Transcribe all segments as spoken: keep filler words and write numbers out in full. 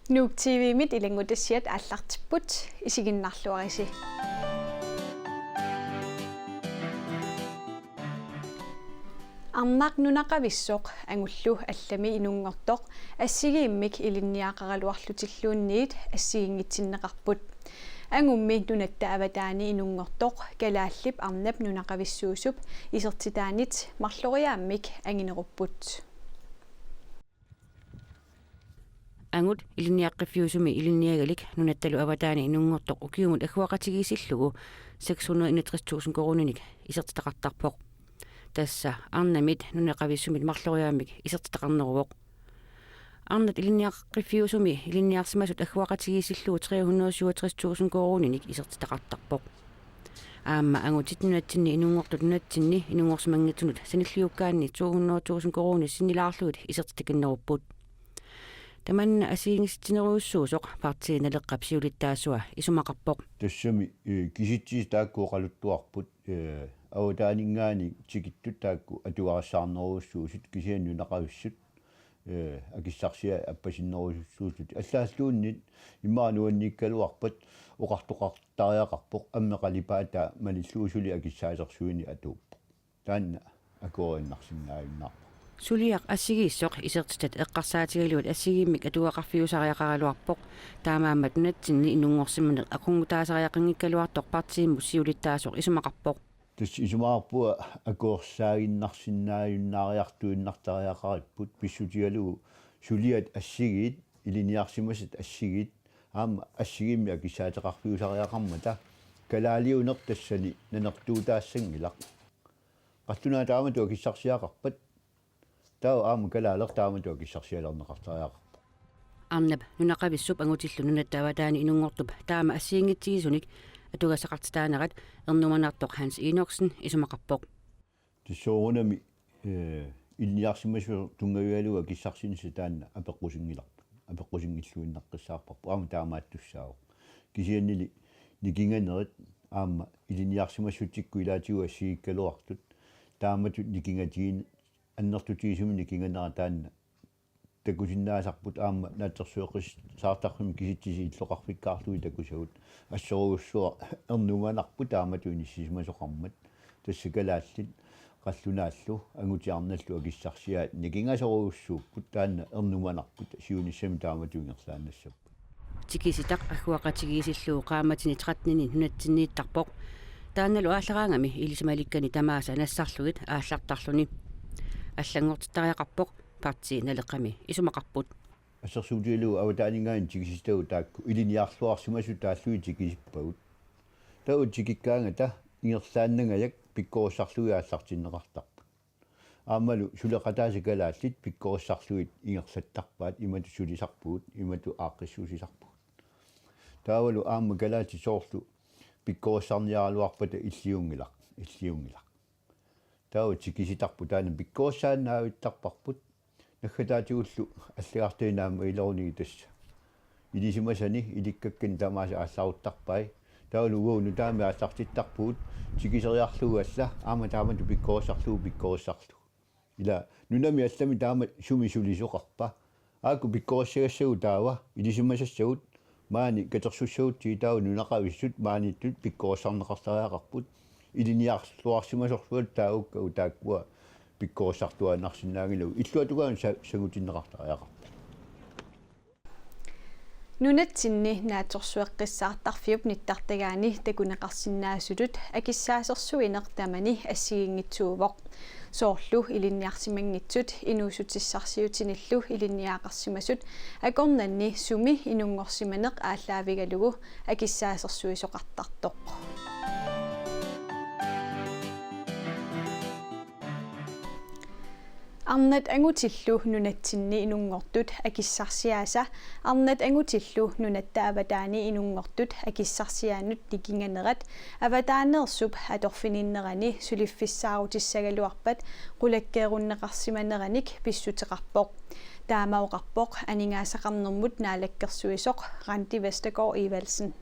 Nuuk T V-mit ilanngutassiat aallartipput, isiginnaarluarisi. Arnaq nunaqavissoq angullu allami inunngortoq assigiimmik ilinniagaqaraluarlutilluunniit assigiinngitsinneqarput. Angummi nunatta avataani inunngortoq kalaallip arnap nunaqavissuusup isertitaanit marloriaammik anginerupput. Angut ilinniaqqiffiusumi ilinniagalik nunattalu avataani inunngortoq ukiumut agguaqatigiissillugu seks hundrede enogtres tusind koruuninik isertitaqartarpoq. Tassa arnamit nunaqavissumit marloriaammik isertitaqarneruvoq. Arnat ilinniaqqiffiusumi ilinniarsimasut agguaqatigiissillugu tre hundrede syvogtres tusind koruuninik isertitaqartarpoq. Aamma angutit nunatsinni inunngortut nunatsinni inunngorsimanngitsunut sanilliukkaanni to hundrede tusind koruunit sinnilaarlugit isertitakinnerupput. Tamanna assigiinngisitsinnerujussuusoq Partii Naleqqap siulittaasua isumaqarpoq. Tassami, eh, kisitsisit taakku oqaluttuarput, eh, avataaninngaanniit tikittut taakku atugarissaarnerujussuusut kisianni nunaqavissut, eh, akissarsiat appasinnerujussuusut. Allaalluunniit immaqa nuanniikkaluarpat oqartoqartariaqarpoq ammip qalipaataa malillugu suli akissaasersuineq atuuppoq. Taanna akuerinnarsinnaajunnaarpoq. Suliaq assigiissoq isertitat eqqarsaatigalugit assigiimmik atugaqarfiusariaqaraluarpoq. Taamaammat nunatsinni inunngorsimaneq aqunngutaasariaqanngikkaluartoq partiimut siulittaasoq isumaqarpoq. Tassa isumaqarpunga akuersaaginnarsinnaajunnariartuinnartariaqaripput pissutigalugu suliat assigiit, ilinniarsimasat assigiit, aamma assigiimmik akissaateqarfiusariaqarmata, kalaaliuneq tassani nanertuutaassanngilaq. Qallunaat taamatut akissarsiaqarpat, taava aamma kalaaleq taamatut akissarsialerneqartariaqarpoq. Arnap nunaqavissup angutillu nunatta avataani inunngortup taama assigiinngitsigisunik atugassaqartitaanerat ernumanartoq Hans Enoksen isumaqarpoq. Tassa soorunami, eh, ilinniarsimasoq tunngavigalugu akissarsiassat taanna apeqqusinngilarput. Apeqqusinngilluinnaqqissaarparput. Aamma taamaattussaavoq. Kisiannili nikinganerit aamma ilinniarsimassutsikkut ilaatigut assigiikkaluartut taamatut nikingatigin-, annertutigisumik nikinganerat taanna takusinnaasarput aamma naatsorsueqqissaartarfimmi kisitsisit illoqarfikkaarlugit takusagut. Assorujussuaq ernumanarpoq taamatut inissisimasoqarmat. Tassa kalaallit qallunaallu angutit arnallu akissarsiaat nikingasorujussuupput, taanna ernumanarput siunissami taamatut ingerlaannassapput. Tikisitaq agguaqatigiissillugu qaammatini tretteninik nunatsinniittarpoq. Taannalu aallaraangami ilisimalikkani tamaasa nassarlugit aallartarluni. Allanngortittariaqarpoq Partii Naleqqami isumaqarput. Assersuutigalugu avataaninngaanniit tikisitagut taakku ilinniarluarsimasut taallugit tikisippagut. Taava tikikkaangata ingerlaannangajak pikkorissarlugit aallartinneqartarput. Aammalu suleqataasa kalaallit pikkorissarlugit ingerlattarpaat, imatut sulisarpugut, imatut aaqqissuussisarpugut. Taavalu aamma kalaallit soorlu pikkorissarniaraluarpata illiunngilaq, illiunngilaq. Taava tikisitarput taanna pikkorissaannaavittarparput. Naggataatigullu allagartaginnaammat ilerunigi tassa. Ilisimasani ilikkakkanni tamaasa aallaruttarpai. Taavalu uagut nutaamik aallartittarpugut tikiseriarlugu alla aamma taamatut pikkorissarlugu pikkorissarlugu. Ila nunami allami taama sumi sulisoqarpa. Aaku pikkorissagassagut taava ilisimasassagut maani katersussagutsigit taava nunaqavissut maaniittut pikkorissarneqartariaqarput. Ilinniarluarsimasorsuaq taagukkagut taakkua pikkorissartuaannarsinnaanngilagut. Illuatungaanut sa-, sangutinneqartariaqarput. Nunatsinni naatsorsueqqissaartarfiup nittartagaani takuneqarsinnaasutut akissaasersuineq tamani assigiinngitsuuvoq. Soorlu ilinniarsimanngitsut inuussutissarsiutinillu ilinniagaqarsimasut akornanni sumi inunngorsimaneq aallaavigalugu akissaasersuisoqartartoq. Arnat angutillu nunatsinni inunngortut akissarsiaasa, arnat angutillu nunatta avataani inunngortut akissarsiaannut nikinganerat, avataaneersup atorfininnerani suliffissaarutissaagaluarpat qulakkeerunneqarsimaneranik pissuteqarpoq. Taama oqarpoq aningaasaqarnermut naalakkersuisoq Randi Vestergaard Evaldsen.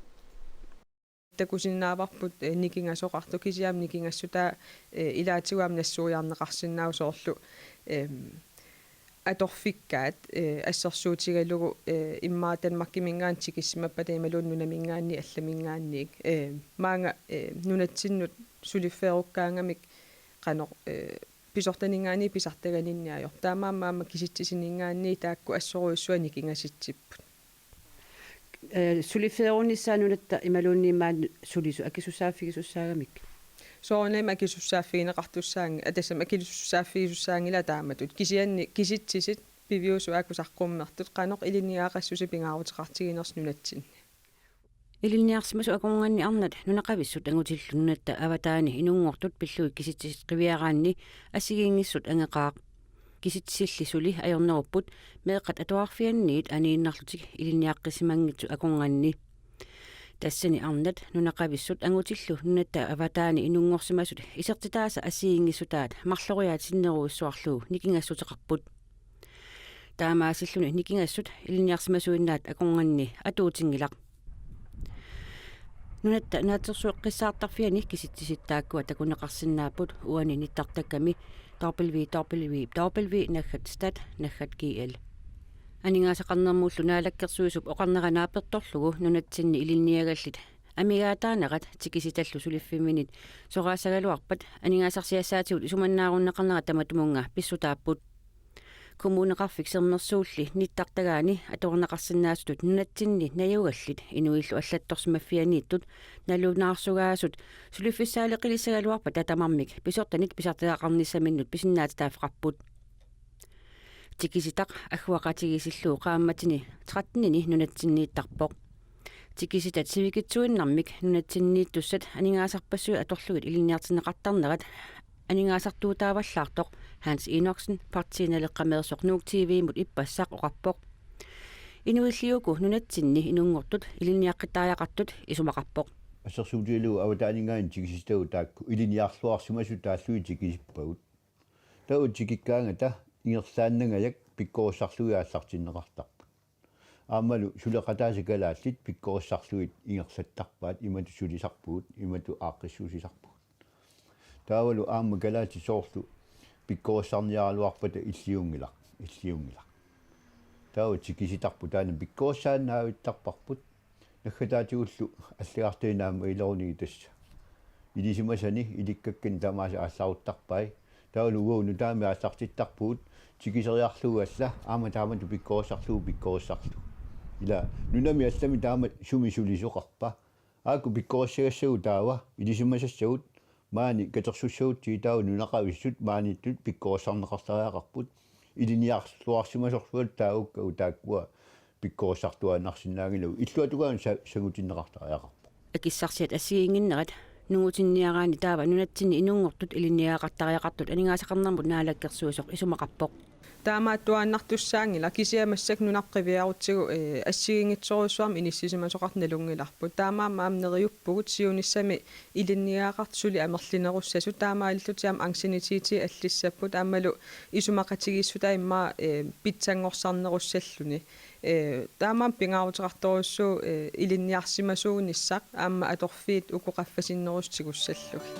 Takusinnaavarput, eh, nikingasoqartoq kisianni nikingassutaa, eh, ilaatigut aamma nassuiarneqarsinnaavoq soorlu, em, atorfikkaat, eh, assersuutigalugu, eh, immaqa Danmarkiminngaanniit tikissimappata imaluunniit nunaminngaanniit allaminngaanniit, eh, maanga, eh, nunatsinnut suliffeerukkaangamik qanoq, eh, pisortaninngaanniit pisartaganinngilaat. Taamaammat aamma kisitsisininngaanniit taakku assorujussuaq nikingasitsipput. Eh, suliffeerunissaa nunatta imaluunniit maani sulisut akisussaaffigisussaagamikkit? Soorunami akisussaaffigineqartussaanng-, atassam akisussaaffigisussaanngilaat taamatut. Kisianni kisitsisit piviusut aajuku saqqummertut qanoq ilinniagaqassuseq pingaaruteqartiginersoq nunatsinni. Ilinniarsimasut akornanni arnat nunaqavissut angutillu nunatta avataani inunngortut pillugit kisitsisit qiviaraanni assigiinngissut angeqaaq. Kisitsisilli suli ajornerupput meeqqat atuarfianniit aniinnarlutik ilinniaqqisimanngitsut akornanni. Tassani arnat nunaqavissut angutillu nunatta avataani inunngorsimasut isertitaasa assigiinngissutaat marloriaat sinnerujussuarlugu nikingassuteqarput. Taamaasilluni nikingassut ilinniarsimasuinnaat akornanni atuutinngilaq. Nunatta naatsorsueqqissaartarfiani kisitsisit taakkua takuneqarsinnaapput uani nittartakkami w w w naggat stat naggat g l. Aningaasaqarnermullu Naalakkersuisup oqarnera naapertorlugu nunatsinni ilinniagallit amigaataanerat tikisitallu suliffimminit soraassagaluarpat aningaasarsiassaatigut isumannaarunneqarnerat tamatumunnga pissutaapput. Kommuneqarfik Sermersuulli nittartagaani atuarneqarsinnaasutut nunatsinni najugallit inuillu allattorsimaffianiittut nalunaarsugaasut suliffissaaleqilissagaluarpata tamarmik pisortanit pisartagaqarnissaminnut pisinnaatitaaffeqarput. Tikisitaq agguaqatigiissillugu qaammatini tretten-ini nunatsinniittarpoq. Tikisitat sivikitsuinnarmik nunatsinniittussat aningaasarpassuit atorlugit ilinniartinneqartarnerat aningaasartuutaavallaartoq Hans Enoksen, Partii Naleqqameersoq Nuuk T V-mut ippassaq, oqarpoq. Inuilli uku nunatsinni inunngortut ilinniaqqittariaqartut isumaqarpoq. Assersuutigalugu avataaninngaanniit tikisitagut taakku ilinniarluarsimasut taallugit tikisippagut. Taava tikikkaangata ingerlaannangajak pikkorissarlugit aallartinneqartarput. Aammalu suleqataasa kalaallit pikkorissarlugit ingerlattarpaat, imatut sulisarpugut, imatut aaqqissuussisarpugut. Taavalu aamma kalaallit soorlu pikkorissarniaraluarpata illiunngilaq, illiunngilaq. Taava tikisitarput taanna pikkorissaannaavittarparput. Naggataatigullu allagartagit naammagilerunigit tassa. Ilisimasani ilikkakkanni tamaasa aallaruttarpai. Taavalu uagut nutaamik aallartittarpugut tikiseriarlugu alla aamma taamatut pikkorissarlugu pikkorissarlugu. Ila nunami allami taama sumi sulisoqarpa? Aajuku pikkorissagassagut taava ilisimasassagut maani katersussagutsigit taava nunaqavissut maaniittut pikkorissarneqartariaqarput. Ilinniarluarsimasorsuaq taagukkagut taakkua pikkorissartuaannarsinnaanngilagut, illuatungaanut sa-, sangutinneqartariaqarpoq. Akissarsiat assigiinnginnerat nungutinniaraanni taava nunatsinni inunngortut ilinniagaqartariaqartut aningaasaqarnermut naalakkersuisoq isumaqarpoq. Taamaattuaannartussaanngilaq, kisianni massakkut nunap qiviarutsigu, eh, assigiinngitsorujussuarmik inissisimasoqartut nalunngilarput. Taamaammat aamma neriuppugut siunissami ilinniagaqartut suli amerlinerussasut, taamaalillutik aamma anciennitetitit allissapput aammalu isumaqatigiissutaat immaqa, eh, pitsanngorsarnerussalluni. Eh, taamaammat pingaaruteqartorujussuuvoq, eh, ilinniarsimasuunissaq aamma atorfiit uku qaffasinnerusoq tigussallugit.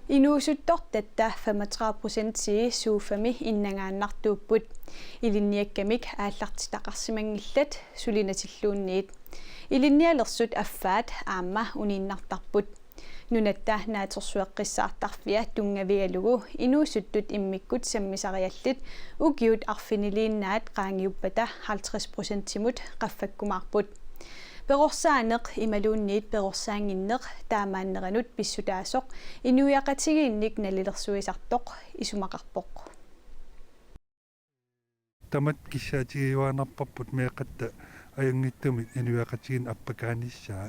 Inuusuttortatta femogtredive procentii SOFA-mi innangaannartuupput. Ilinniakkamik aallartitaqarsimanngillat sulinatilluunniit. Ilinnialersut affaat aamma uniinnartarput. Nunatta naatsorsueqqissaartarfia tunngavigalugu inuusuttut immikkut sammisariallit ukiut arfiniliinnaat qaangiuppata halvtreds procentimut qaffakkumaarput. Perorsaaneq imaluunniit perorsaannginneq taamaanneranut pissutaasoq inuiaqatigiinnik nalilersuisartoq isumaqarpoq. Tamatta kissaatigiuaannarparput meeqqatta ajunngitsumik inuiaqatigiinni appakaanissaa,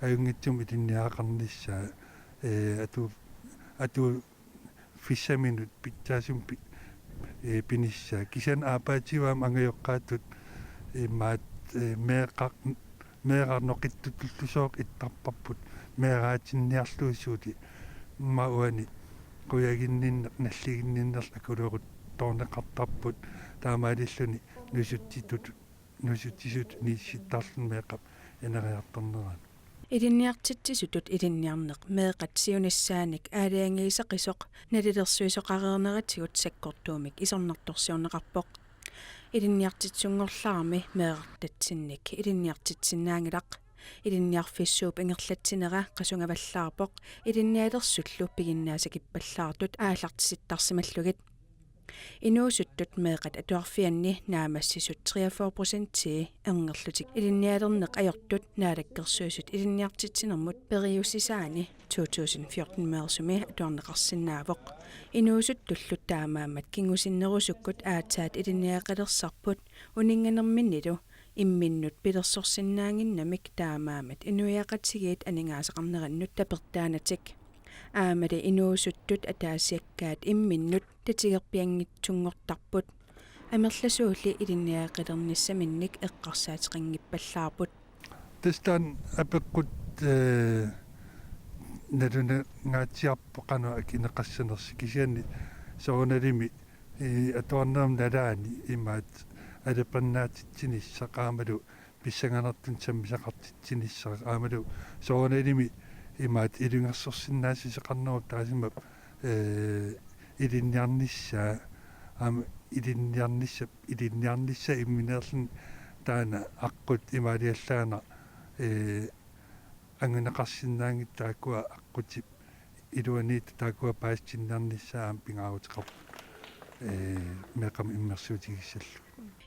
ajunngitsumik ilinniagaqarnissaa, ee, atu-, atuuffissaminut pitsaasumik pi-, ee, pinissaa. Kisianni aappaatigut aamma angajoqqaatut imaat, ee, meeqqat meeraq noqittutullusooq ittarparput meeraatinniarlugu suli. Immaqa uani qujaginninneq nalliginninnerlu akuleruttorneqartarput, taamaalilluni nusutsitut, nusutsisutut inissittarluni meeqqap ineriartornerani. Ilinniartitsisutut ilinniarneq meeqqat siunissaanik aalajangiisaqisoq nalilersuisoqareerneratigut sakkortuumik isornartorsiorneqarpoq. Ilinniartitsisunngorlarmi meerartatsinnik ilinniartitsinnaanngilaq. Ilinniarfissuup ingerlatsinera qasungavallaarpoq ilinnialersullu piginnaasakippallaartut aallartisittarsimallugit. Inuusuttut meeqqat atuarfianni naammassisut treogfyrre procentii erngerlutik ilinnialerneq ajortut Naalakkersuisut ilinniartitsinermut periusisaani to tusind fjorten-meersumi atuarneqarsinnaavoq. Inuusuttullu taamaammat kingusinnerusukkut aatsaat ilinniagaqalersarput uninnganerminnilu imminnut pilersorsinnaannginnamik taamaammat inuiaqatigiit aningaasaqarnerannut tapertaanatik. Aammali inuusuttut ataasiakkaat imminnut tatigerpianngitsunngortarput. Amerlasuulli ilinniagaqalernissaminnik eqqarsaateqanngippallaarput. Tassa taanna apeqqut, eh, nalunangaatsiarpoq qanoq akineqassanersoq kisianni soorunalimi, eh, atuarnerma nalaani imaattoq alipernaatitsinissaq aammalu pissanganartunik sammisaqartitsinissaq aammalu soorunalimi imaattoq ilungersorsinnaassuseqarnerup taassuma, eh, ilinniarnissaa aamma ilinniarnissap ilinniarnissaa imminerlin taanna aqqut imaaliallaannaq, eh, anguneqarsinnaanngitsut taakkua aqqutip iluaniittut taakkua paasitinniarnissaat aamma pingaaruteqarput, eh, meeqqamut immersuutigissallugu.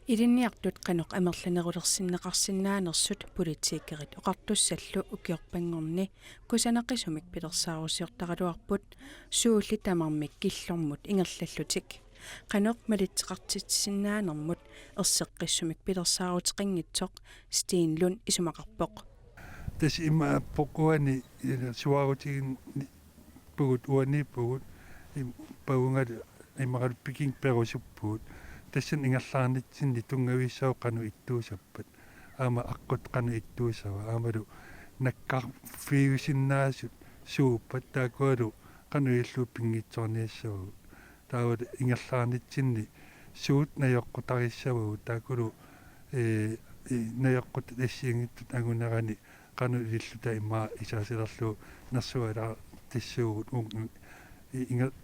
Ilinniartut qanoq amerlanerulersinneqarsinnaanersut politikerit oqartussallu ukiorpanngorni kusanaqisumik pilersaarusiortaraluarput suulli tamarmik killormut ingerlallutik. Qanoq malitseqartitsisinnaanermut erseqqissumik pilersaaruteqanngitsoq Steen Lund isumaqarpoq. Tassa imaappoq uani, eh, suaarutiginni- pugut uaniippugut im-, pavungalu imaluunniit pikin perusuppugut. Tassani ingerlaarnitsinni tunngavissaaq qanoq ittuussappat. Aamma aqqut qanoq ittuussava. Aammalu nakkarfiusinnaasut suuppat taakkualu qanoq ilillugu pinngitsoorniassavagut. Taavalu ingerlaarnitsinni suut najoqqutarissavagut taakkulu, eh, eh, najoqqutat assigiinngitsut angunerani qanoq ililluta immaqa isaasalerlugu nersualaartissuugut uunga i-, inga-,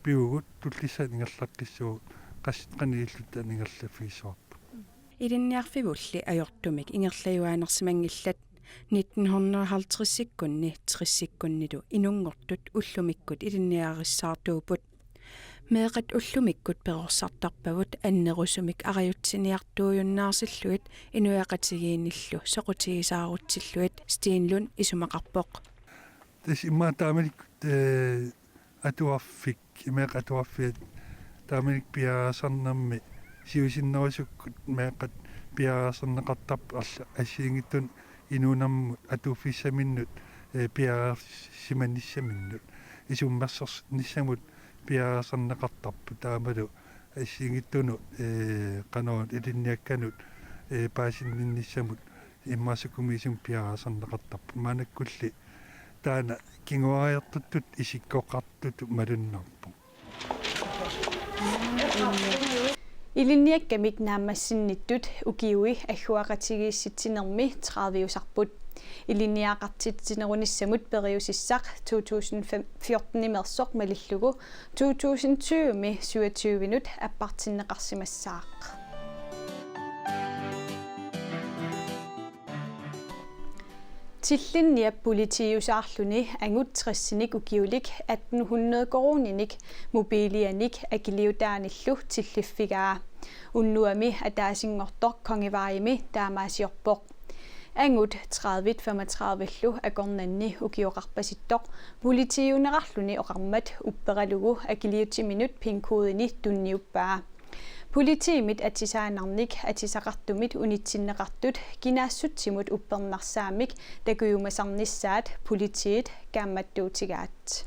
pivugut tullissaat ingerlaqqissuugut qassit qanoq ililluta ingerlaffigissavarput. Ilinniarfivulli ajortumik ingerlajuaannarsimanngillat. Nitten hundrede og halvtreds-ikkunni tres-ikkunnilu inunngortut ullumikkut ilinniarissaartuupput. Meeqqat ullumikkut perorsartarpagut annerusumik arajutsiniartuujunnaarsillugit inuiaqatigiinnillu soqutigisaarutsillugit Steen Lund isumaqarpoq. Tassa immaqa taamanikkut, eh, atuarfik, meeqqat atuarfiat taamanikkut piareersarnermi siusinnerusukkut meeqqat piareersarneqartarput arla-, assigiinngitsunut inuunermut atuuffissaminnut, eh, piareersimanissaminnut, isummersornissamut piareersarneqartarput taamalu assigiinngitsunut, eh, qanoq ilinniakkanut, eh, paasinninnissamut immaqa sukumiisumik piareersarneqartarput. Maannakkulli taanna kinguariartuttut isikkoqartutut malunnarpoq. Ilinniakkamik naammassinnittut ukiui agguaqatigiissitsinermi tredive-usarput. Ilinniagaqartitsinerunissamut periusissaq to tusind fjorten-imeersoq malillugu to tusind tyve-mi syvogtyve-nut appartinneqarsimassaaq. Tillinniap politiiusaarluni angut tressinik ukiulik atten hundrede koruuninik mobiilianik akiliutaanillu tilliffigaa. Unnuami ataasinngortoq Kongevejimi taamaasiorpoq. Angut tredive femogtredive-llu akornanni ukioqarpasittoq politiiunerarluni oqarmat upperalugu akiliutiminut pinkoodini tunniuppaa. Politiimit atisaannarnik atisaqartumit unitsinneqartut kinaassutsimut uppernarsaammik takujumasarnissaat politiit kaammattuutigaat.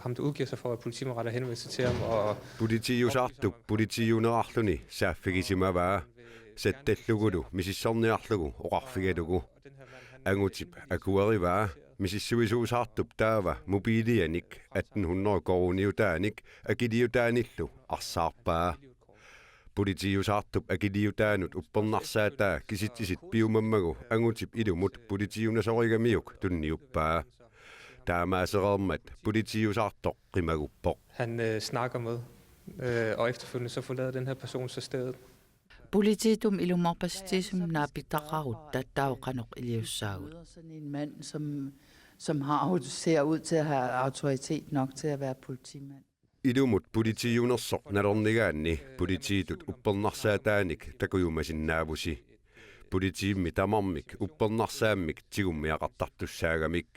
Ham, der udgiver sig for at politimordet, retter henvendelse til ham, og politiiusaartup politiiunerarluni saaffigisimavaa sattallugulu misissorniarlugu oqarfigalugu. Angutip akuerivaa misissuisuusaartup taava mobiilianik atten hundrede koruuniutaanik akiliutaanillu arsaarpaa. Politiiusaartup akiliutaanut uppernarsaataa kisitsisit piumammagu angutip ilumut politiiunasorigamiuk tunniuppaa. Taamaasereermat politiiusaartoq qimaguppoq. Han øh, snakker med, øh, og efterfølgende så forlader den her person så stedet. Politiitut ilumoorpassutissamik naapitaqarutta taava qanoq iliussaagut. Sådan en mand, som, som har, ser ud til at have autoritet nok til at være politimand. Ilumut politiiunersoq nalornigaanni politiitut uppernarsaataanik takujumasinnaavusi. Politiimmi tamarmik uppernarsaammik tigummiaqartartussaagamik.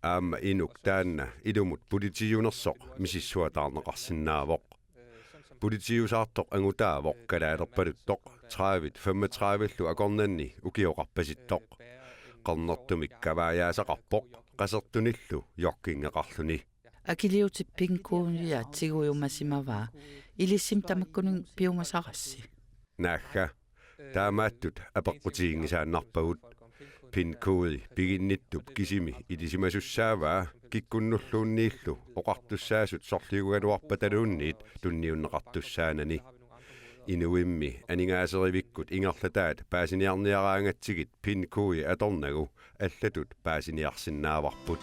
Aamma inuk taanna ilumut politiiunersoq misissuataarneqarsinnaavoq. Politiiusaartoq angutaavoq kalaalerpaluttoq tredive femogtredive-llu akornanni ukioqarpasittoq. Qernertumik kavaajaasaqarpoq qasertunillu joggingeqarluni. Akiliutip pinkuunia tigujumasimavaa. Ilissimi tamakkuninnga piumasarassi. Naagga. Taamaattut apeqqutiginngisaannarpagut. Pinkuui piginnittup kisimi ilisimasussaavaa kikkunnulluunniillu oqartussaasut sorliugaluarpataluunniit tunniunneqartussaanani. Inuimmi aningaaserivikkut ingerlataat paasiniarniaraangatsigit pinkuui atornagu allatut paasiniarsinnaavarput.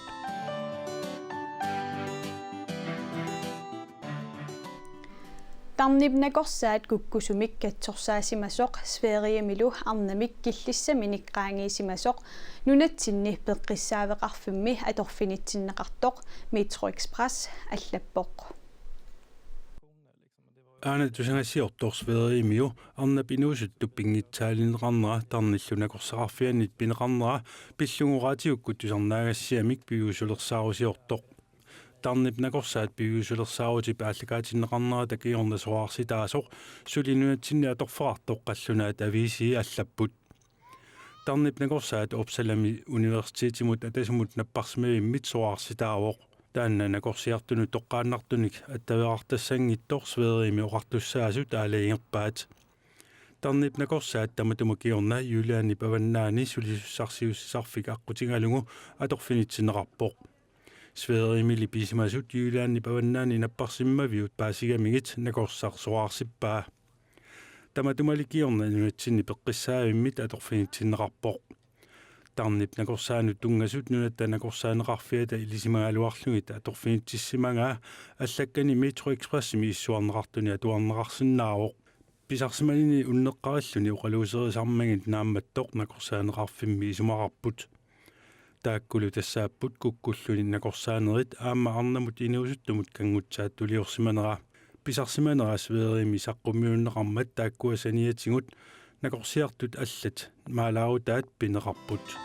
Tarnip nakorsaat kukkusumik katsorsaasimasoq Sverigemilu arnamik killissaminik qaangiisimasoq nunatsinni peqqissaaveqarfimmi atorfinitsinneqartoq Metro Express allappoq. Aana tusagassiortoq Sverigemiu arnap inuusuttup pinngitsaalineqarnera tarnillu nakorsaqarfiannit pineqarnera pillugu raatiukkut tusarnaagassiamik piviusulersaarusiortoq. Tarnip nakorsaat piviusulersaarutip aallakaatinneqarnerata kingorna soraarsitaasoq suli nunatsinni atorfeqartoq Qallunaat Aviisii allapput. Tarnip nakorsaat Uppsalami universitetimut atasumut napparsimavimmit soraarsitaavoq. Taanna nakorsiartunut toqqaannartunik attaveqartassanngitsoq Sverigemi oqartussaasut aalajangerpaat. Tarnip nakorsaat tamatuma kingorna Jyllandip avannaani sulisussarsiuussisarfik aqqutigalugu atorfinitsinneqarpoq. Sverigemilu pisimasut Jyllandip avannaani napparsimmaviup paasigamigit nakorsaq soraarsippaa. Tamatumali kingorna nunatsinni peqqissaavimmit atorfinitsinneqarpoq. Tarnip nakorsaanut tunngasut nunatta nakorsaaneqarfiata ilisimagaluarlugit atorfinitsissimagaa allakkani Metro Expressimi issuarneqartuni atuarneqarsinnaavoq. Pisarsimanini unneqqarilluni oqaluuserisarmagit Naammattoq nakorsaaneqarfimmi isumaqarput. Taakkulu tassaapput kukkulluni nakorsaanerit aamma arnamut inuusuttumut kanngutsaat tuliorsimanera. Pisarsimanera Sverigemi saqqummiunneqarmat taakkua saniatigut nakorsiartut allat maalaarutaat pineqarput.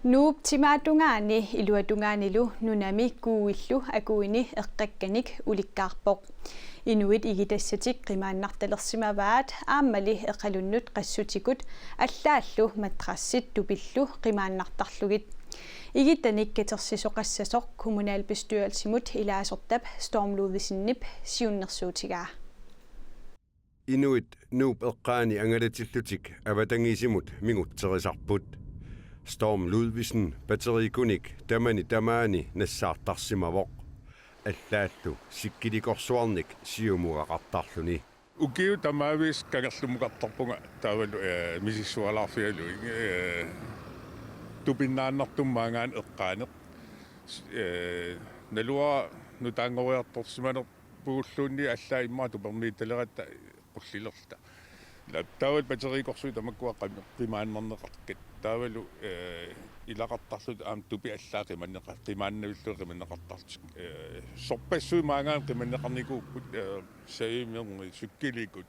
Nuup timaatungaani iluatungaanilu nunami kuuillu akuini eqqakkanik ulikkaarpoq. Inuit igitassatik qimaannartalersimavaat aammali eqalunnut qassutikut allaallu madrassit tupillu qimaannartarlugit. Igitanik katersisoqassasoq kommunalbestyrelsimut ilaasortap Storm Ludvigsenip siunnersuutigaa. Inuit Nuup eqqaani angalatillutik avatangiisimut mingutserisarput. Storm Ludvigsen batteriikunik tamani tamaani nassaartarsimavoq. Allaallu sikkilikorsuarnik siumugaqartarluni. Ukiut tamaaviisa kangerlummukartarpunga taavalu, eh, misissualaarfigalugit, eh, tupinnaannartumik maanngaanniit eqqaaneq. Eh, naluara nutaanngoriartorsimanerpugulluunniit allaat immaqa tupermiittaleratta qullilerluta. Ila taavalu batteriikorsuit tamakkua qim-, qimaannarneqartakkat. Taavalu, eh, ilaqartarlutik aamma tupit allaat qimanneqa-, qimaannavillugit qimanneqartarlutik. Eh, sorpassuit maanngaanniit qimanneqarnikuupput, eh, savimerni, cykelikut.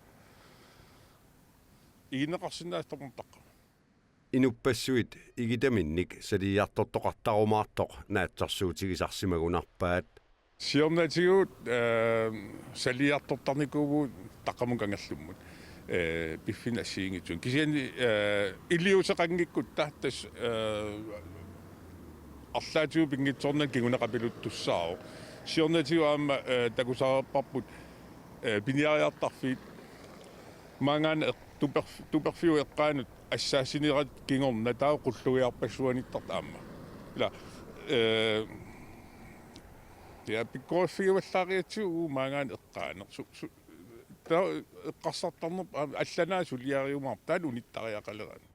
Iginneqarsinnaasarput taqqama. Inuppassuit igitaminnik saliiartortoqartarumaartoq naatsorsuutigisarsimagunarpaat. Siornatigut, eh, saliiartortarnikuuvugut taqqamut kangerlummut, eh, piffinnut assigiinngitsunik. Kisianni, eh, iliuuseqanngikkutta tassa, eh, arlaatigut pinngitsoornani kinguneqapiluttussaavoq. Siornatigut aamma, eh, takusarparput, eh, piniariartarfiit maanngaanniit eq-, tuperf-, tuperfiup eqqaanut assaassinerat kingorna taava qullugiarpassuanittartoq aamma. Ila, eh, Ja, pikkoriffigivallaariatsigu uagut maanngaanniit eqqaaneq. Su-, su-, taava eqqarsartarnerput aamma allanaat suliariumaarpoq, taanna unittariaqaleraangat.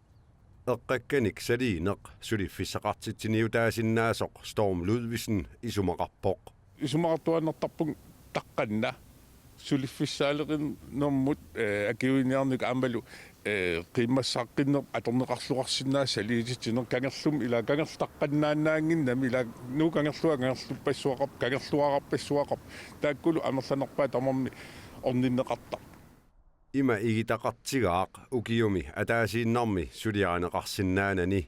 Eqqakkanik saliineq suliffissaqartitsiniutaasinnaasoq Storm Ludvigsen isumaqarpoq. Isumaqartuaannartarpunga taqqanna suliffissaaleqinermut, eh, akiuiniarnikkut aammalu, eh, qiimmassaqqinnerput atorneqarluarsinnaasut saliititsineq kangerlummi, ila kangerluni taqqannaannaannginnami, ila Nuup kangerlua kangerluppassuaqarpoq, kangerluararpassuaqarpoq, taakkulu amerlanerpaat tamarmik orninneqartarput. Ima igitaqartigaaq ukiumi ataasiinnarmi suliarineqarsinnaanani.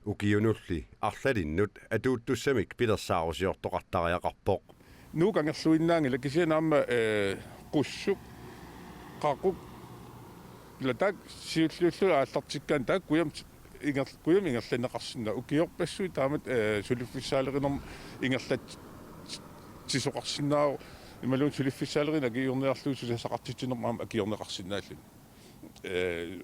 Ukiunulli arlalinnut atuuttussamik pilersaarusiortoqartariaqarpoq. Nuup kangerluinnaanngilaq, kisianni aamma, eh, qussuk, qaquk, ila taakku siulliullutik aallartikkaanni taakku kujamik inger-, kujamik ingerlanneqarsinnaavoq. Ukiorpassuit taamatut, eh, suliffissaaleqinermut ingerlatsisoqarsinnaavoq. Imaluunniit suliffissaaleqineq akiuiniarlugu susassaqartitsinermut aamma akiorneqarsinnaalluni. Eh,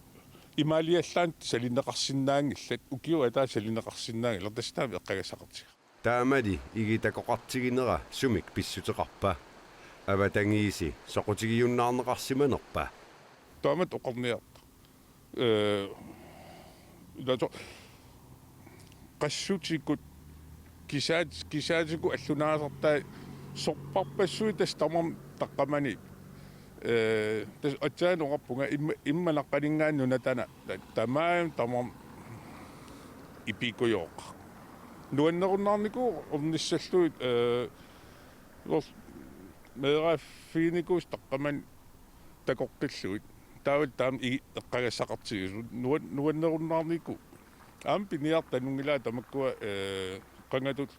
imaaliallaannaq salineqarsinnaanngillat, ukiup ataatsip salineqarsinnaanngilaq, tassa taama eqqagassaqartigaaq. Taamali igitakoqartiginera sumik pissuteqarpa? Avatangiisi soqutigiunnaarneqarsimanerpa? Taamatut oqarniarta. Eh, ila so-, qassutikut kisaat-, kisaatikkut allunaasartai sorpassuit tassa tamarmik taqqamani. Eh, tassa aatsaat oqarpunga imma-, immaqa naqqaninngaanniit nunatana ta-, tamaat tamarmik ipikujooq. Nuannerunnaarnikuuvoq ornissallugit, eh, lor-, meeraaffiginikuusut taqqamani takoqqillugit. Taavalu taama i-, eqqagassaqartigisut nuan-, nuannerunnaarnikuuvoq. Aamma piniartut anunngilai tamakkua, eh, qangatut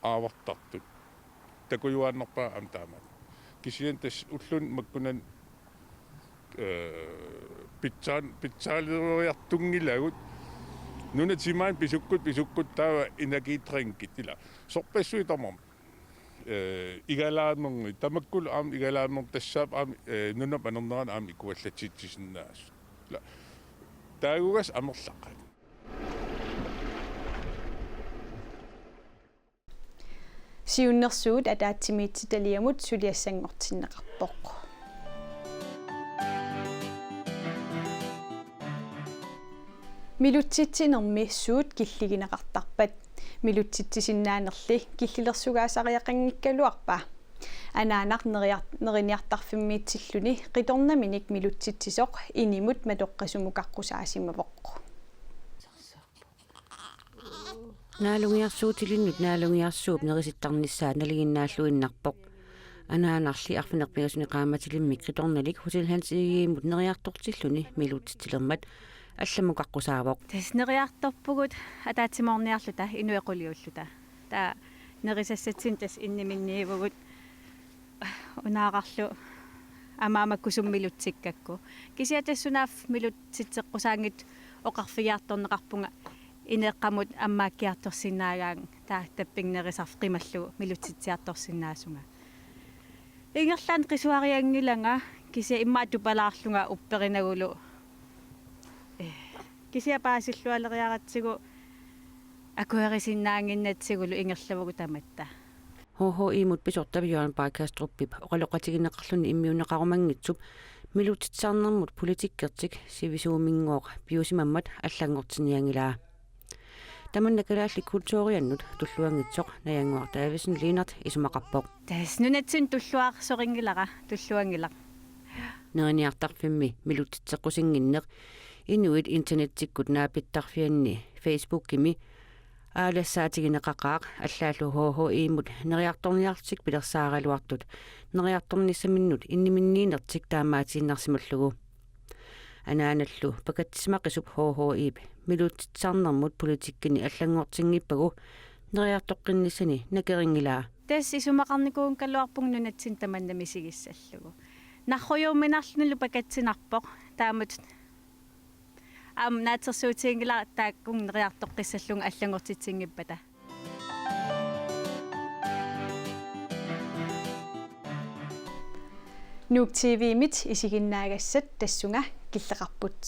aavartartut. Takujuaannarpaa aamma taamaat. Kisianni tassa ulluni makkunani, eh, pitsaan-, pitsaaleriartunngilagut. Nunat timaani pisukkut, pisukkut taava energidrinkit ila. Sorpassuit tamarmik. Eh, igalaamerngit. Tamakkulu aamma igalaamerngit, tassaapput aamma, eh, nunap anernerani aamma ikuallatsitsisinnaasut. Ila. Taagugassat amerlaqaat. Siunnersuut ataatsimiititaliamut suliassanngortinneqarpoq. Milutsitsinermi suut killigineqartarpat? Milutsitsisinnaanerli killilersugaasariaqanngikkaluarpa? Anaanaq neriar-, neriniartarfimmiitilluni qitornaminik milutsitsisoq inimut matoqqasumukaqqusaassimavoq. Naalungiarsuutilinnut naalungiarsuup nerisittarnissaa nalinginnaalluinnarpoq. Anaanarli arfineq-pingasuni qaammatilimmik qitornalik Hotel Hans Egedemut neriartortilluni milutsitsilermat allamukaqqusaavoq. Tassa neriartorpugut ataatsimoorniarluta inuit quliulluta. Taava nerisassatsinni tassa inniminniivugut, unaararlu amaama kusumik milutsikkakku. Kisianni tassa sunaaffa milutsitseqqusaanngitsoq oqarfigiartorneqarpunga ineeqqamut ammaakkiartorsinnaagaangat, taava tappinga nerisarfik qimallugu milutsitsiartorsinnaasunga. Ingerlaannaq qisuarianngilanga, kisianni immaqa tupalaarlunga upperinagulu. Eh, kisianni paasillualeriaratsigu akuerisinnaannginnatsigulu ingerlavugut tamatta. H H I-mut pisortap Jørgen Back Kastrupip oqaloqatigineqarluni immiunneqarumanngitsup milutsitsisarnermut politikkertik sivisuuminngooq piusimammat allanngortinnianngilaa. Tamanna kalaallit kulturiannut tulluanngitsoq Najannguaq Davidsen Lennert isumaqarpoq. Tassa nunatsinni tulluarsorinngilara, tulluanngilaq. Neriniartarfimmi milutsitseqqusinnginneq inuit internetsikkut naapittarfianni Facebookimi aalassaatigineqaqaaq, allaallu H H I-mut neriartorniarlutik pilersaaraluartut neriartornissaminnut inniminniinertik taamaatiinnarsimallugu. Anaanallu pakatsisimaqisup H H I-p milutsitsisarnermut politikkini allanngortinngippagu neriartoqqinnissani nakerinngilaa. Tassa isumaqarnikuugaluarpunga nunatsinni tamanna misigissallugu. Narrujuumminarlunilu pakatsinarpoq, taamatut aamma naatsorsuutiginngilara taakkununnga neriartoqqissallugu allanngortitsisinngippata. Nuuk T V-mit isiginnaagassat tassunga killeqarput.